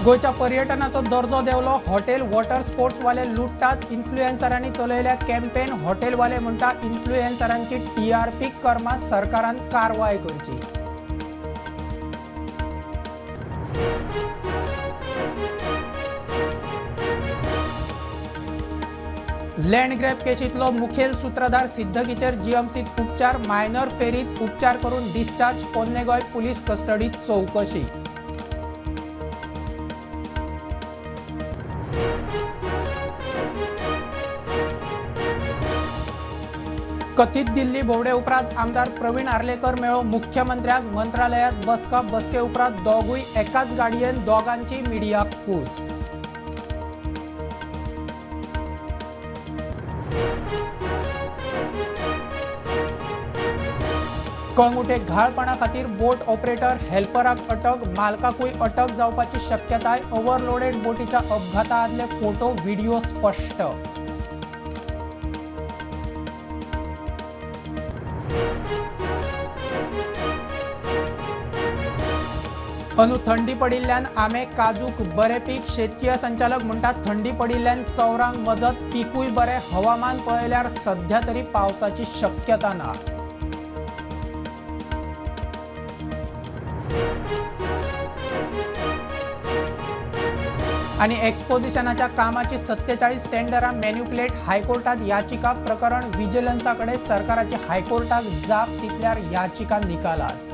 गोंयच्या पर्यटनाचो दर्जो देंवलो. Hotel water स्पोर्ट्सवाले लुट्टात. इन्फ्लुएन्सरांनी चलयल्या कॅम्पेन. हॉटेलवाले म्हणटा इन्फ्लुएन्सरांची टीआरपी कर्मा, सरकारान कारवाय करची. लँड ग्रॅब केशींतलो मुखेल सूत्रधार सिद्दकीचेर जीएमसीत उपचार. मायनर फेरीच उपचार करून डिस्चार्ज. पोन्ने गोंय पुलीस कस्टडीत चवकशी. कथित दिल्ली भोवडे उपरांत आमदार प्रवीण आर्लेकर मेळ्ळो मुख्यमंत्र्याक. मंत्रालयात बसका. बसके उपरांत दोगूय एकाच गाडयेन. दोगांची मिडियाक कूस. कळंगुटे घाळपणा खातीर बोट ऑपरेटर हेल्पराक अटक. मालकाकूय अटक जावपाची शक्यताय. ओव्हरलोडेड बोटीच्या अपघाता आदले फोटो व्हिडिओ स्पश्ट. अंदू थंडी पडिल्ल्यान आंबे काजूक बरें पीक. शेतकीय संचालक म्हणटात थंडी पडिल्ल्यान चवरांक मजत, पिकूय बरें. हवामान पळयल्यार सध्या तरी पावसाची शक्यता ना. आनी एक्सपोजिशनाच्या कामाची 47 टेंडरां मॅन्युप्लेट. हायकोर्टात याचिका. प्रकरण विजिलन्सा कडेन. सरकाराची हायकोर्टाक जाप. तितल्यार याचिका निकालात.